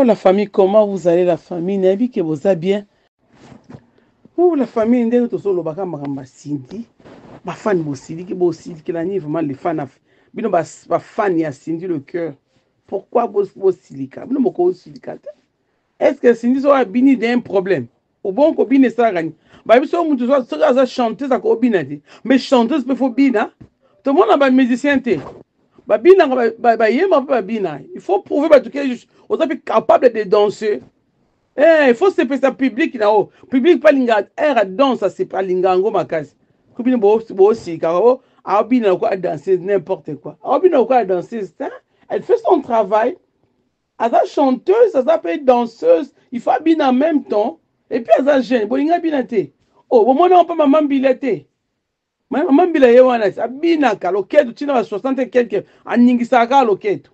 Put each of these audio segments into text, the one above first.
La famille, comment vous allez la famille? Nayebi ke boza bien. Ouh la famille, ndenge tozolobaka makambo ya Cindy, bafani bosiliki, bosilikela nini vraiment les fans, bino bafani ya Cindy le cœur. Pourquoi bosilika? Bino bokosilika te. Est-ce que Cindy soki abini d'un problème? Obongo kobina esalaka nini? Bayebi soki moto soki aza chanteuse akobina te. Mais chanteuse mpe fo bina. Tomona ba musicien te. Babinaka bayemba mpe babina. Il faut prouver bato ke oza mpe capable de danser. Eh, il faut sepesa public na yo. Public mpe alinga air ya danse alinga yango makasi. Ko bino bosilika o abina lokola danseuse n'importe quoi. Abina lokola danseuse te. Elle fait son travail. Aza chanteuse, aza pe danseuse, il faut abina en même temps. Et puis aza jeune, bolinga abina te. Oh, bomona mpe mama Mbila te. Mama Mbila ye wana abinaka loketo tina ba 60 et quelque, aningisaka kaka loketo.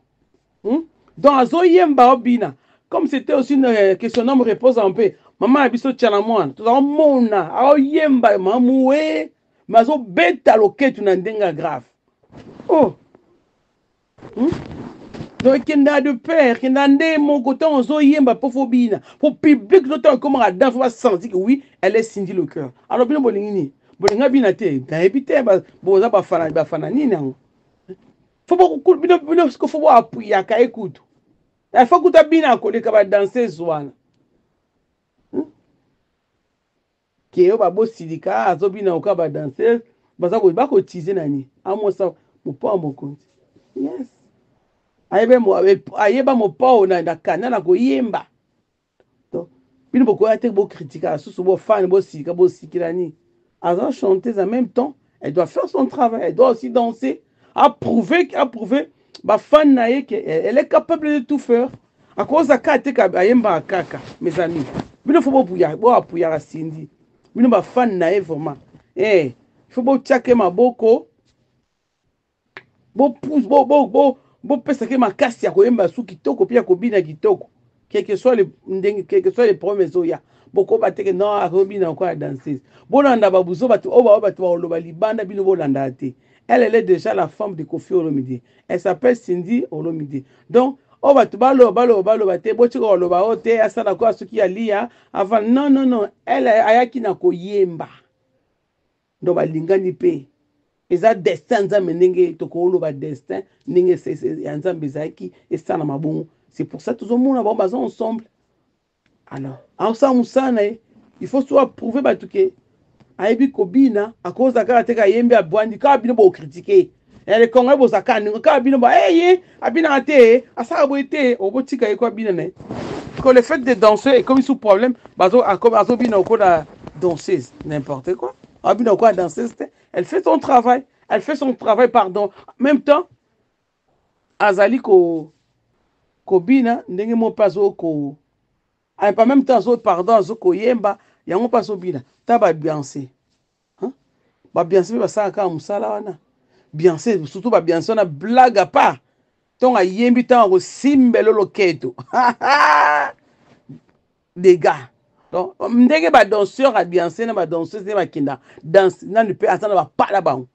Donc azoyemba obina. Comme c'était aussi une que son homme repose en paix. Mama ya biso Tshala Mwana, tozomona aoyemba mamuwe, mais azobeta loketo na ndenge ya grave. Oh. Donc ekenda de pair, ekenda nde moko ntango ozoyemba mpo fobina mpo public no ntango ekomaka danse fo basentir que oui elle est Cindy le cœur. Alors bino bolingi nini? Bolinga bina te, nayebi te boza bafana bafana nini yango fo bino bino fo boapuyaka ye kutu fo kuta bina koleka badanseuse wana. Ke ba bosilika azobina oka ba danseuse baza ko ba kotize nani amosa mopao mokonzi. Yes, ayeba ayeba mopao na na kana na koyemba. Donc bino bokoya te bokritika susu bofane bosilika bosikila nini. Aza chanteuse en même temps, elle doit faire son travail, elle doit aussi danser, a prouver bafan na ye ke elle est capable de tout faire. Akoza kaka te ayembaka kaka. Mes amis, bino fo bopuya boapuyaka Cindy, bino bafan na ye vraiment. Eh, fo botiaka ye maboko, bopesaka ye makasi ya koyemba su kitoko mpe ya kobina kitoko, quelque soit le ndenge, quelque soit le problème ezoya. Bokoba teke non, akobina lokola danseuse. Bolanda babuzo bato oyo bao bato bakoloba libanda, bino bolanda te. Elle, elle est déjà la femme de Koffi Olomide, elle s'appelle Cindy Olomide. Donc oyo bato baloba baloba baloba te, botika koloba oyo te asala koya soki alia avant. Non, non, non, elle ayaki na koyemba. Donc balingani mpe eza destin Nzambe, ndenge tokoloba destin ndenge ya Nzambe ezalaki esalama bongo. C'est pour ça tozomona bango baza ensemble. Alors aosala mosala na ye, il faut so approuver bato ke ayebi kobina. Akoza kaka te kayembi abwandi kaka, bino bokritike le Congolais boza kaka ndenge kaka bino ba eye abinaka te, asalaka boye te. Obotika ye ko abina na ye que le fait de danser ekomi sous problème. Azobina okola danseuse, n'importe quoi. Abina okola danseuse te, elle fait son travail, elle fait son travail, pardon. En même temps azali ko kobina ndenge moko mpe azo ko en même temps azo, pardon, azo koyemba yango mpe azobina. Ta baBeyoncé, baBeyoncé mpe basalaka kaka mosala wana. Beyoncé surtout, baBeyoncé wana blague à part, ntongo ayembi, ntango akosimbela loketo dégâts. Donc ndenge badanseur ya Beyoncé na badanseuse nde bakenda danse nani mpe aza na bapala bango,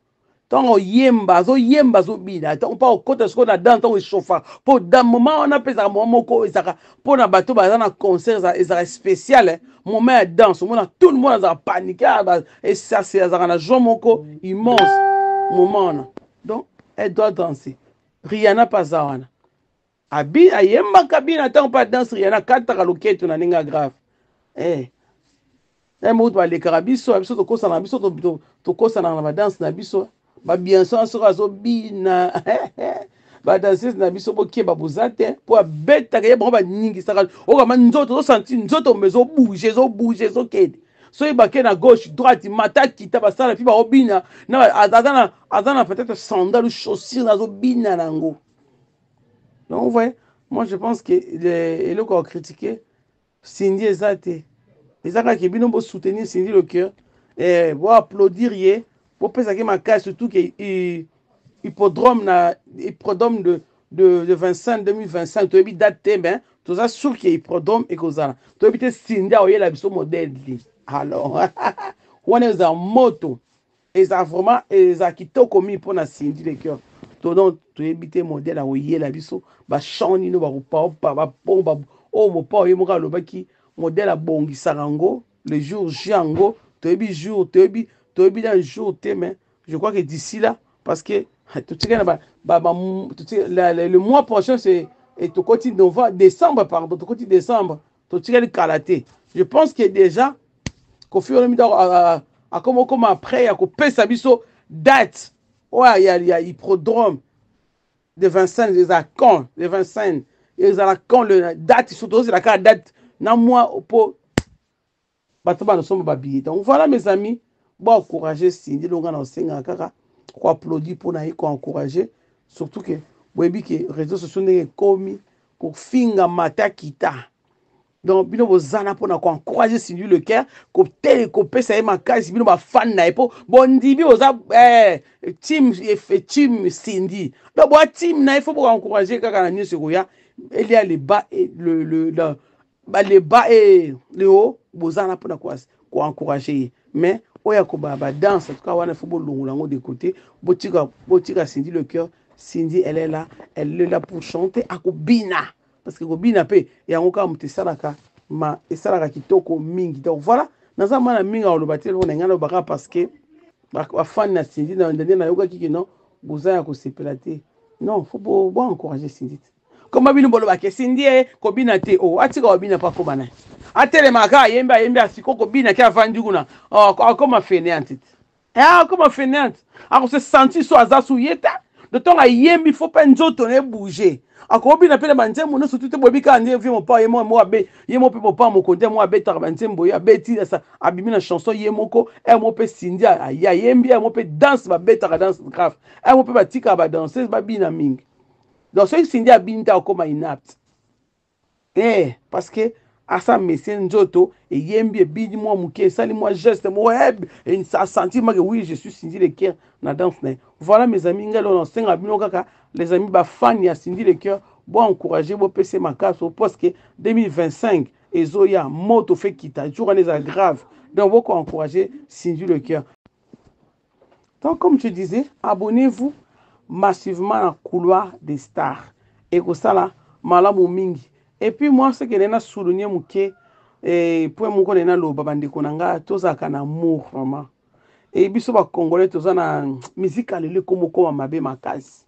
ntango oyemba azoyemba azobina, ntango mpa okota sikoyo na danse, ntango echauffa mpo da moment wana mpe ezalaka moment moko ezalaka mpona bato baza na concert, ezalaka spécial moment ya danse. Omona tout le monde azalaka panique, esase azalaka na joie moko immense moment wana. Donc elle doit danser. Rihanna mpe aza wana, abi ayembaka bina, ntango mpe adanse Rihanna akataka loketo na ndenge ya grave. Eh. Moto balekaka biso, biso tokosana, biso tokosanaka na badanse na biso. BaBeyoncé wana soki azobina, badanseuse na biso bokeba boza te mpo abetaka ye bango baningisaka okama nzoto, ozosanti nzoto mbe ezobouge, ezobouge, ezokende. Soki bake na gauche, droite, mata kita, basala mpi baobina aza na peut-être sandale ou chaussure azobina nango. Donc vous voyez, moi je pense que eloko ya kocritiquer Cindy eza te, eza kaka bino bosoutenir Cindy le cœur, eh, boapplaudir ye, bopesaki makasi, surtout ke hippodrome na hippodrome de 25 2025, toyebi date te, mais toza sûr ke hippodrome ekozala. Toyebi te Cindy akoyela biso modèle te. Alors wana ezala moto, eza vraiment eza kitoko mingi mpona Cindy le cœur. To donc toyebi te modèle akoyela biso, bachamp nino bakopaopa bapomba. Oyo Mopao ye moko alobaki modèle abongisaka yango le jour J yango toyebi jour toyebi toyebi na jour te, mais je crois que d'ici là, parce que totikali na ba, ba, ba, la, la, le mois prochain, c'est et tokoti novembre, décembre, pardon, tokoti décembre, totikali kala te. Je pense que déjà Koffi Olomide akoma okoma après ya kopesa biso date oyo ya hippodrome de Vincennes. Ezala quand de Vincennes, ezala quand le date, surtout ozela kaka date na mois po bato bana somba ba billet. Donc voilà, mes amis, bo encourager Cindy Longa na osengaka kaka ko applaudir mpo na ye, ko encourager, surtout que boyebi ke réseaux sociaux ndenge ekomi kofinga mata kita. Donc bino bozana mpona koencourage Cindy Le Cœur, kotele kopesa ye makasi, bino bafan na ye, mpo bondimi boza team, team Cindy. Donc boa team na ye, fo boencourage kaka na nyonso ekoya elia le bas et le ba le bas et le haut, bozana mpona koencourage ye. Mais oyo akobaya badanse, en tout cas wana fo bolongola yango de côté, botika, botika Cindy Le Cœur. Cindy, elle est là, elle est là pour chanter, akobina, parce que kobina mpe yango kaka moto esalaka ma esalaka kitoko mingi. Donc voilà, naza mwana mingi akoloba te, eloko na ngai nalobaka parce que bafani na Cindy na ndenge nayokaki ke non, boza ya kosepela te. Non, fo bo encourager Cindy te. Koma bino bolobaka Cindy ye kobina te, o atika kobina mpo akoma na ye atelemaka kaka ayembi ayembi, asiko kobina ke avandi kuna akoma fainéante te. Akoma fainéante, akose sentir so aza su ye te. De ntongo ayembi, fo mpe nzoto na ebouge, akobina mpe na banzembo nyonso tu te. Boyebi kaka nde vie Mopao ye moko abe ye moko mpe Mopao mokonzi ye moko abetaka banzembo, ye abeti abimi na chanson ye moko e moko mpe Cindy ayembi ye moko mpe danse babetaka danse grave e moko mpe batikaka badanseuse babina mingi. Donc soki Cindy abini te, akoma inapte parce que asa mesie nzoto eyembi ebini mwa moke, esali mwa geste moko, asentir make oui, je suis Cindy Le Cœur na danse na ye. Voilà, mes amis, ngai lelo nasenga bino kaka, les amis bafani ya Cindy Le Cœur, bo encourager, bopesa makasi, parce que 2025 ezoya moto fe kita jour wana eza grave. Donc boko encourager Cindy Le Cœur. Donc, comme je disais, abonnez-vous massivement na Couloir des Stars. Ekosala malamu mingi. Et puis moi, ce que na souligner moke, et point moko na loba, bandeko na nga, tozalaka na amour vraiment. Et biso ba Congolais toza na musique lelo ekoma okoma mabe makasi.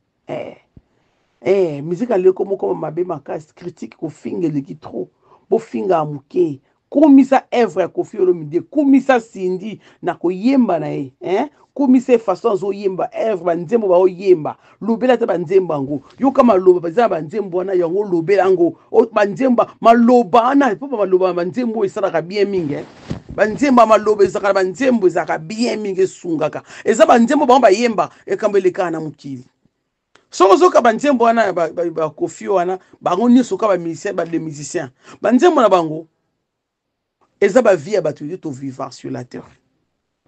Musique lelo ekoma okoma mabe makasi, critique kofinga eleki trop. Bofinga moke. Kumisa œuvre ya Koffi Olomide, kumisa Cindy na koyemba na ye, hein? Kumisa ye façon azoyemba œuvre, banzembo baoyemba, lobela ata banzembo yango, yoka maloba eza na banzembo wana yango, lobela yango banzembo maloba wana, mpo maloba ya banzembo oyo esalaka bien mingi, eh? Banzembo ya maloba ezalaka na banzembo ezalaka bien mingi, esungaka, eza banzembo bango bayemba ekambo elekaka na mokili. Soki ozoka banzembo wana ya bakofi wana, bango nyonso ka bamusicien, ba les musiciens, banzembo na bango eza bavie ya bato yo tovivre sur la terre,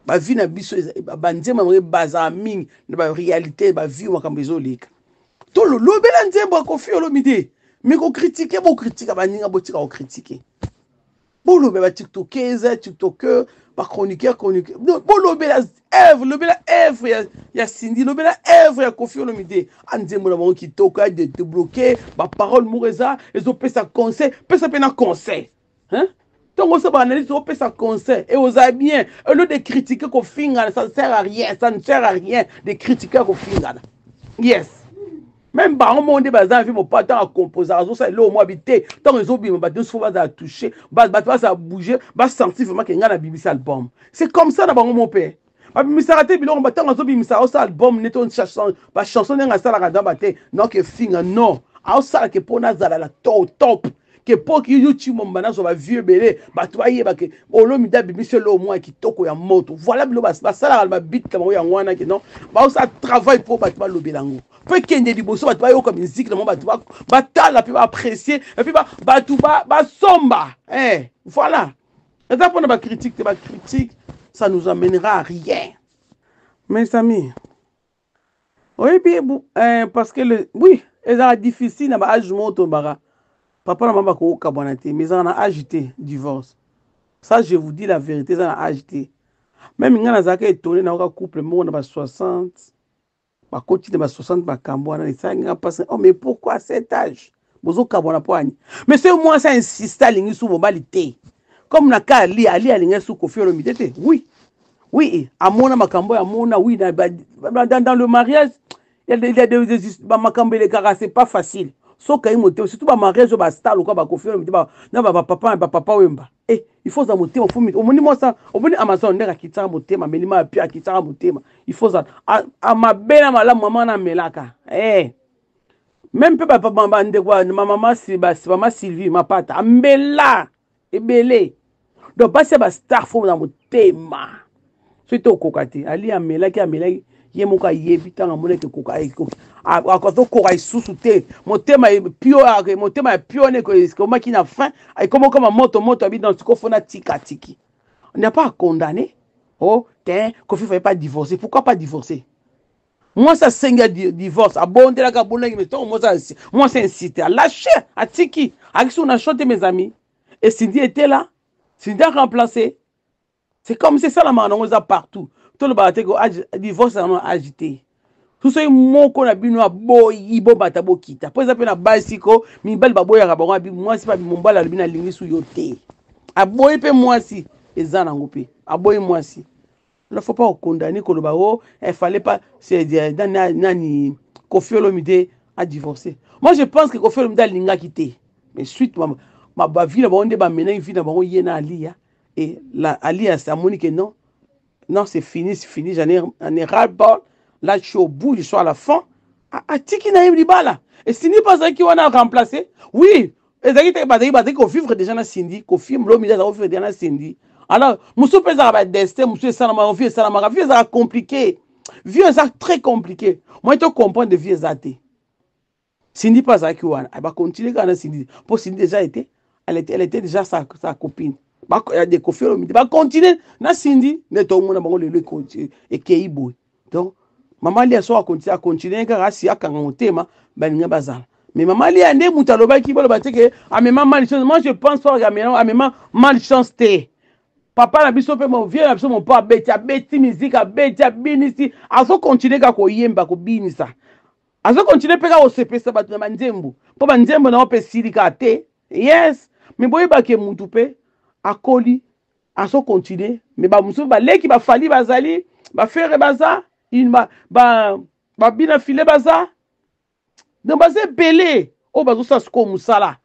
bavie na biso, banzembo na bango ebazaka mingi na baréalité, bavie makambo ezoleka. Tolobela nzembo ya Koffi Olomide, me kocritiquer, bokritika baninga, botika kocritiquer, bolobela batiktokese, tiktokeur, bachroniqueur, chroniqueur, bolobela œuvre, lobela œuvre ya Cindy, lobela œuvre ya Koffi Olomide. Anzembo na bango kitoko ya débloqué, baparole moko eza ezopesa conseil, pesa mpe na conseil, hein? Ntongo oso baanalyse opesa conseil et oza bien, au lieu de critiquer, kofingana, ça ne sert à rien, ça ne sert à rien de critiquer, kofingana. Yes, même bango moko nde baza na vie. Mopa ntango acomposaka, azosala eloko mwa bi te, ntango ezobima, bato nyonso fo bazala touché, bato bazala bouge, basentir vraiment ke ngai nabimisa album. C'est comme ça na bango mo mpe babimisaka te biloko. Ntango azobimisa, aosala album neti bachanson ndenge asalaka damba te, noke finga non, aosala ke mpo nazala na top, ke mpo ki YouTube momba nazwa bavue ebele, bato bayeba ke Olomide abimisi eloko mwa ya kitoko ya moto. Voilà, bilo basalaka na babit na bango yango wana, ke non, baosala travail mpo bato balobela yango, mpo ekende liboso, bato bayoka miziki na bango, bato batala mpe baapprécie, et puis bato basomba. Voilà, eza mpona bacritique te. Bacritique, ça nous amènera à rien, mes amis. Oyebi, parce que le, oui, ezalaka difficile na baage moko, tobaka papa na mama bakokabwana te, mais ezalaka na age te, divorce. Ça, je vous dis la vérité, eza na age te. Même ngai nazalaka étonné, nayoka couple moko na ba 60, bakoti na ba 60, makambo wana esalaki nga mpasi. Oh, mais pourquoi à cet âge? Bozokabwana mpo ani? Mais soki mwasi ainsiste, alingi su mobali te, comme na ka Ali, Ali alingi su Koffi Olomide te. Oui, amona makambo amona. Oui, dans le mariage il y a des makambo elekaka, c'est pas facile. Soki ayi motema, surtout bamariage oyo bastar lokola baKoffi Olomide na bapapa na bapapa Wemba, il faut ozala motema. Fo omoni mwasa, omoni Amazon ndenge akitisaka motema, ameli ma pia, akitisaka motema. Il faut ozala mabe na malamu. Mama na amelaka, même mpe bandeko, mama Sylvie Mapata ambela ebele. Donc basi ya bastar, faut na motema. Soki tokoka te, Ali amelaki, amelaki ye moko, ayebi ntango amonaki azokoka lisusu te. Motema pio, motema ya pio wana ekomaki na fin, ekomi okoma moto moto. Abi donc sikoyo faut natika. Atiki. On n'a pas à condamner. Oh te, Koffi fallait pas divorcer. Pourquoi pas divorcer? Mwasi asengi ya divorce, abondelaka, abondelaki, mais ntongo mwasi incite, alâche, atiki, akisi na choix te, mes amis. Et Cindy était là, Cindy a remplacé. C'est comme c'est ça la nango eza partout. Tolobaka te ke divorce yango agité. Soki moko na bino aboyi, bobata, bokita, mpo eza mpe na basi ko mibali baboyaka bango. Abi mwasi mpe mobali alobi nalingi su yo te, aboyi mpe mwasi, eza nango mpe aboyi mwasi. Il faut pas condamner, koloba oh, il fallait pas, c'est nani, Koffi Olomide a divorcé. Moi, je pense que Koffi Olomide alingaki te, mais suite ma ba vie na bango nde bamenaki vie na bango, ye na Alia. Et la Alia amoni que non non, c'est fini, c'est fini, j'en ai ras le bol là, je suis au bout, je suis à la fin. Atiki na ye libala. Et Cindy mpe azalaki wana remplacé. Oui, ezalaki te, bazalaki kovivre déjà na Cindy. Koffi Olomide azalaki kovivre déjà na Cindy. Alors mosusu mpe ezalaka badestin, mosusu esalamaka, vie esalamaka. Vie ezalaka compliqué, vie eza très compliqué. Moi to comprendre, vie eza te. Cindy mpe azalaki wana, bacontinue kaka na Cindy, mpo Cindy déjà était elle était déjà sa copine de Koffi Olomide. Bacontinue na Cindy nde tomona bango lelo ekei boye. Donc mama Lia so acontinue, acontinue kaka, asi akanga motema, balinga bazala. Mais mama Lia nde moto alobaki, baloba te ke amema malchance. Moi, je pense pas amema malchance te. Papa na biso mpe vieux na biso mopo abeti, abeti musique, abeti, abinisi, azocontinue kaka koyemba, kobinisa, azocontinue mpe kaka kosepesa bato na banzembo, mpo banzembo na yo mpe esili kaka te. Yes, mais boyebake mutu mpe akoli, azocontinue. Mais bamosusu baleki, baFally bazali, baFerre baza, babina file baza. Donc baza ebele oyo bazosala sikoyo mosala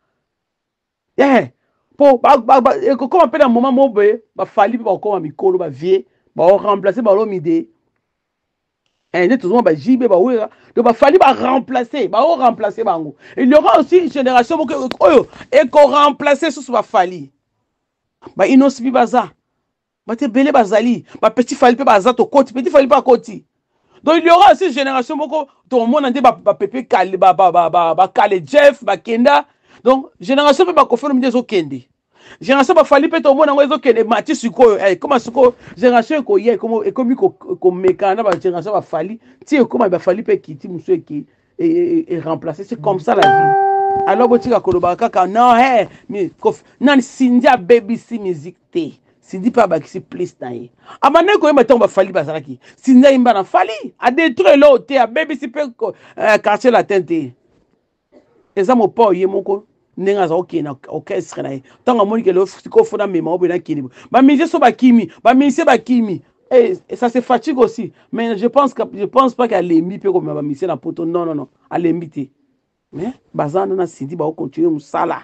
mpo ekokoma mpe na moment moko boye, baFally mpe bakokoma mikolo, bavieux baoremplace baOlomide nde tozomona baJB, baWerra. Donc baFally baremplace, baoremplace bango. Il y aura aussi génération moko oyo ekoremplace susu baFally. BaInnoss'B baza, bato ebele bazali, bapetit Fally mpe baza, tokoti, petit Fally mpe akoti. Donc il y aura aussi génération moko tomona nde bapepe bakale, Jeff bakenda. Donc génération mpe baKoffi Olomide ezokende, génération baFally mpe tomona yango ezokende, mati sikoyo. Ekoma sikoyo génération ekoya, ekomi komekana na bagénération baFally, ti ekoma baFally mpe ekiti, mosu eke eremplacer. C'est comme ça la vie. Alors botika kolobaka kaka non, nani, Cindy abebisi musique te. Cindy mpe abakisi plus na ye, abandaki koyemba ntango baFally bazalaki. Cindy ayemba na Fally, adétruire eloko te, abebisi mpe Quartier Latin te. Eza mopao ye moko ndenge aza kokende na orchestre na ye. Ntango amoni ke sikoyo faut namema oboye, nakende, bamusicien so bakimi, bamusicien bakimi. Et ça se fatigue aussi. Mais je pense pas qu'alembi mpe komema bamusicien na Poto. Non, non, non, alembi te. Mais baza wana na Cindy, baocontinue mosala.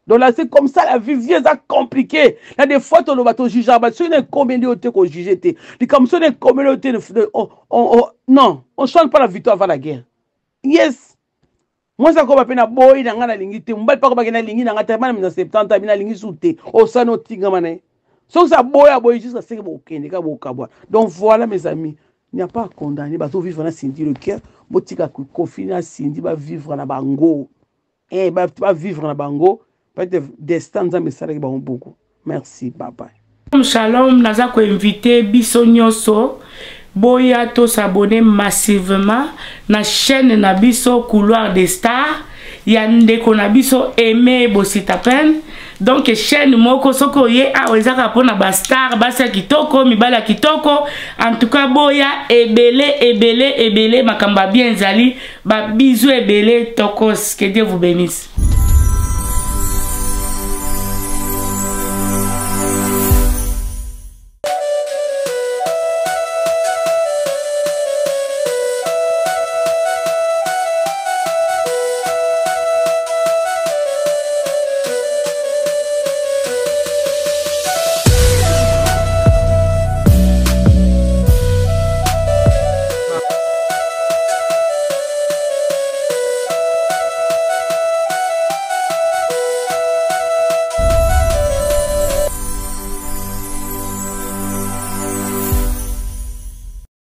Donc là, c'est comme ça la vie. Vie eza compliqué. Là, des fois toloba, tojugeaka bato. Soki na ekomeli yo te, kojuge te. Likambo soki na ekomeli yo te, non, on chante pas la victoire avant la guerre. Yes, mwasi akoba mpe na boyi na ngai, nalingi te. Mobali mpe akobaki nalingi na ngai te. Bana na 70 abi nalingi su te, osani otingama na ye. Soki sa boyi, aboyi jusqu'à ce que bokende kaka bokabwa. Donc voilà, mes amis, il n'y a pas à condamner. Bazovivre na Cindy Le Cœur. Botika Koffi na Cindy bavivre na bango, bavivre na bango. Peut-être destin Nzambe esalaki bango beaucoup. Merci, bye bye. Shalom, naza koinvite biso nyonso, boya tosabone massivement na chaîne na biso Couloir des Stars ya ndeko na biso Aimé Bositapen. Donc chaîne moko soki oye awa, ezaka mpona bastar, basi ya kitoko, mibali ya kitoko. En tout cas boya ebele, ebele, ebele. Makambo ya bien ezali. Babisous ebele, tokos. Que Dieu vous bénisse.